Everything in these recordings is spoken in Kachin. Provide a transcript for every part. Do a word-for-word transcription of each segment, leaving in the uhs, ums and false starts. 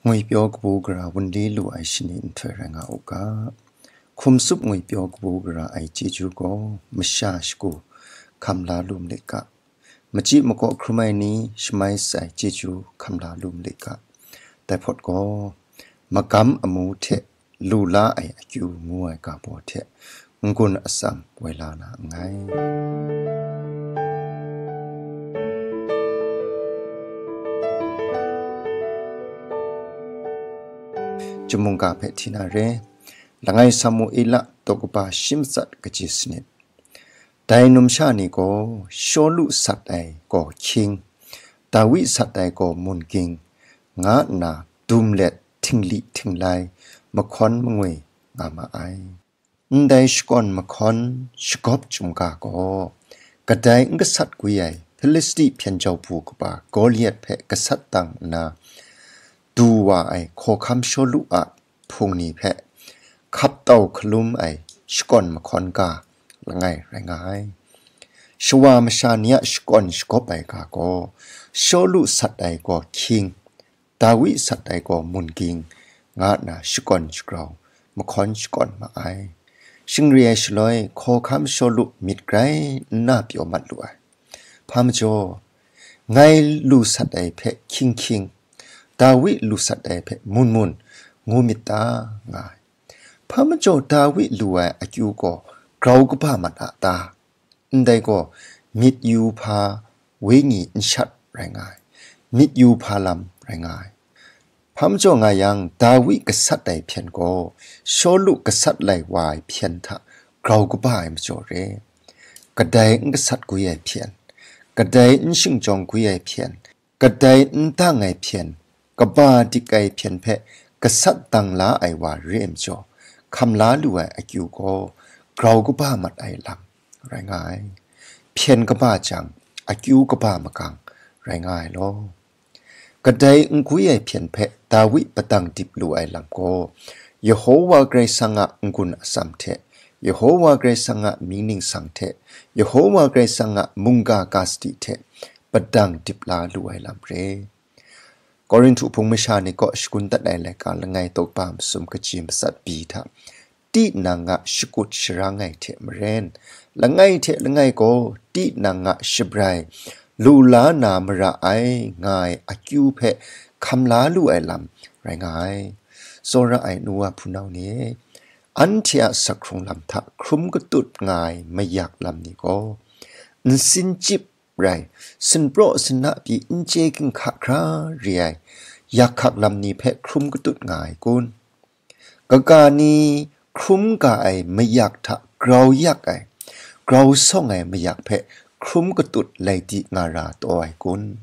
Ngwipyaw kabu gara wunli lu ai shani nhtoi rai nga u ga, hkum tsup ngwipyaw kabu gara ai chyeju gaw masha shagu hkam la lu malit ga, machyi makaw hkrum ai ni shamai sai chyeju hkam la lu malit ga, dai hpawt gaw magam amu hte lu la ai akyu ngu ai ga baw hte n-gun atsam woi la na nngai. Chyum mungga hpe hti na re. Langai Samuela daw kaba shi matsat kaji sanit. Dai numsha ni gaw, Shawlu sat ai gaw hkying, Dawi sat ai gaw mun ging, nga nna dum let htingli htinglai, mahkawn mangwi nga ma ai. Ndai shakawn mahkawn shagawp chyum ga gaw, kadai n gasat gwi ai Hpilisti hpyen jau bu kaba Goliat hpe gasat dang nna du wa ai hkawhkam Shawlu a hpung ni hpe hkap tau hkalum ai shakawn mahkawn ga langai rai nga ai. Shawa masha ni a shakawn shagawp ai ga gaw, Shawlu sat ai gaw hkying, Dawi sat ai gaw mun ging, nga nna shakawn shagrau, mahkawn shakawn ma ai. Shing re ai shaloi, hkawhkam Shawlu myit grai nna pyaw mat lu ai. Hpa majaw, ngai lu sat ai hpe hkying hkying, Dawi lu sat ai hpe mun mun, ngu myit ta, nga ai. Hpa majaw Dawi lu ai akyu gaw grau kaba mat a ta? Ndai gaw myit yu hpa wenyi n shat rai nga ai, myit yu hpa lam rai nga ai. Hpa majaw nga yang, Dawi gasat ai hpyen gaw Shawlu gasat lai wa ai hpyen hta grau kaba ai majaw re. Kadai n gasat gwi ai hpyen, kadai n shingjawng gwi ai hpyen, kadai n dang ai hpyen, kaba dik ai hpyen hpe gasat dang la ai wa re ai majaw, hkam la lu ai akyu gaw grau kaba mat ai lam rai nga ai. Hpyen kaba jang, akyu kaba magang rai nga ai law. Kadai n gwi ai hpyen hpe Dawi padang dip lu ai lam gaw, Yehowa Karai Kasang a n-gun atsam hte, Yehowa Karai Kasang a mying ningsang hte, Yehowa Karai Kasang a mungga ga sadi hte padang dip la lu ai lam re. Korinhtu hpung masha ni kaw shakun dat ai laika langai tawkpa masum kaji matsat pyi hta, tinang a shakut sharang ai hte maren, langai hte langai gaw tinang a shabrai lu la na mara ai, nga ai akyu hpe hkam la lu ai lam rai nga ai. Tsawra ai nu wa hpunau ni e, anhte a sakhkrung lam hta hkrum katut nga ai mayak lam ni gaw, nsin chyip rai, sinpraw sinna pyi n chye ginhka hkra re ai yak hkak lam ni hpe hkrum katut nga ai kun? Kaga ni hkrum ga ai mayak hta grau yak ai, grau sawng ai mayak hpe hkrum katut lai di nga ra taw ai kun?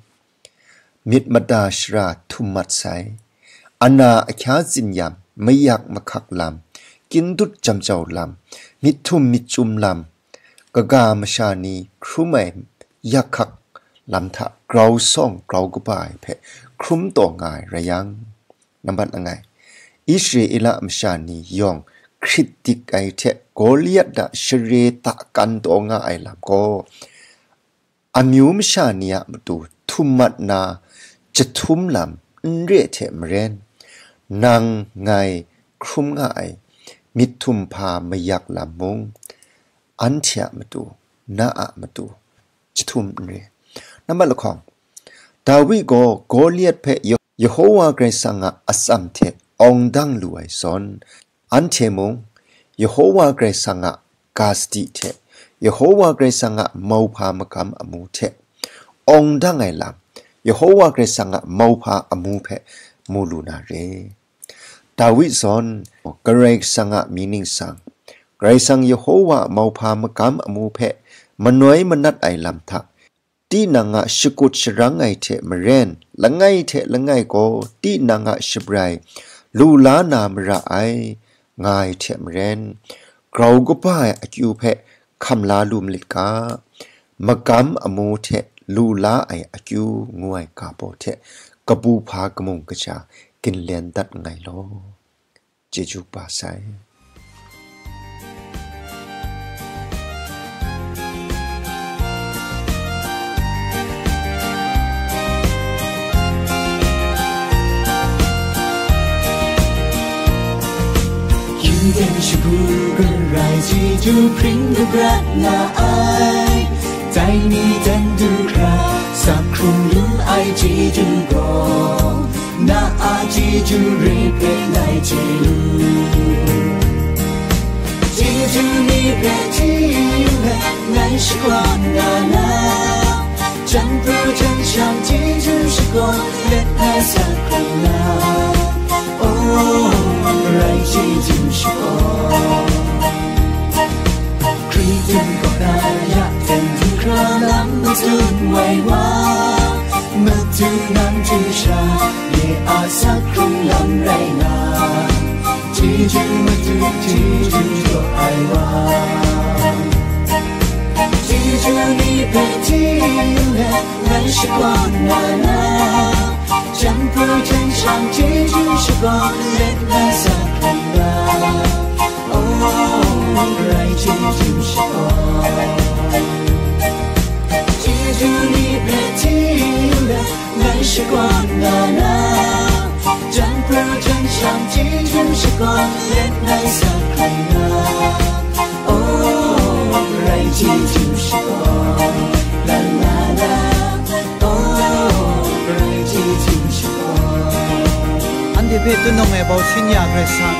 Myit mada shara htum mat sai, ana ahkya tsinyam, mayak mahkak lam, kyindut jam jau lam, myit htum myit chyum lam, kaga masha ni hkrum ai yak hkak lam hta grau sawng grau kaba ai hpe hkrum taw nga ai rai yang, nambat langai, Israela masha ni yawng hkrit dik ai hte Goliat a share ta kan taw nga ai lam gaw, amyu masha ni a matu htum mat na jahtum lam n re hte maren, nang ngai hkrum nga ai myit htum hpa mayak lam mung, anhte a matu, na a matu, jahtum n re. Nambat lahkawng, Dawi gaw Goliat hpe Ye-, Yehowa Karai Kasang a atsam hte awng dang lu ai zawn, anhte mung Yehowa Karai Kasang a ga sadi hte, Yehowa Karai Kasang a mauhpa magam amu hte awng dang ai lam, Yehowa Karai Kasang a mauhpa amu hpe mu lu na re. Dawi zawn, Karai Kasang a mying ningsang, Karai Kasang Yehowa a mauhpa magam amu hpe manoi manat ai lam hta, tinang a shakut sharang ai hte maren, langai hte langai gaw tinang a shabrai lu la na mara ai, nga ai hte maren, grau kaba ai akyu hpe hkam la lu malit ga, magam amu hte lu la ai akyu ngu ai ga baw hte kabu hpa kamung kaja ginlen dat nngai law. Chyeju kaba sai. Ten shagu garai chyeju hpring kabrat nga ai, dai ni ten du hkra sak hkrung lu ai chyeju gaw, na a chyeju re hpe ngai chye lu. Chyeju ni hpe chye yu let ngai shakawn nga na, jan pru jan shang chyeju shakawn let ngai sak hkrung na. Oh, rai chyeju shakawn. Hkritung kaw na ya ten du hkra lam matsun wai wa, madu nang chyu sha, ye a sak hkrung lam rai nga, chyeju madu chyeju jaw ai wa. Chyeju ni hpe chye yu let ngai shakawn nga na, jan pru jan shang chyeju shakawn let ngai sak hkrung na. Oh, rai chyeju shakawn. Chyeju ni hpe chye yu let ngai shakawn nga na, jan pru jan shang chyeju shakawn let ngai sak hkrung na. Oh, rai chyeju shakawn, la la la. Oh, rai chyeju shakawn. Anhte hpe tunawng e bau sin ya Karai Kasang,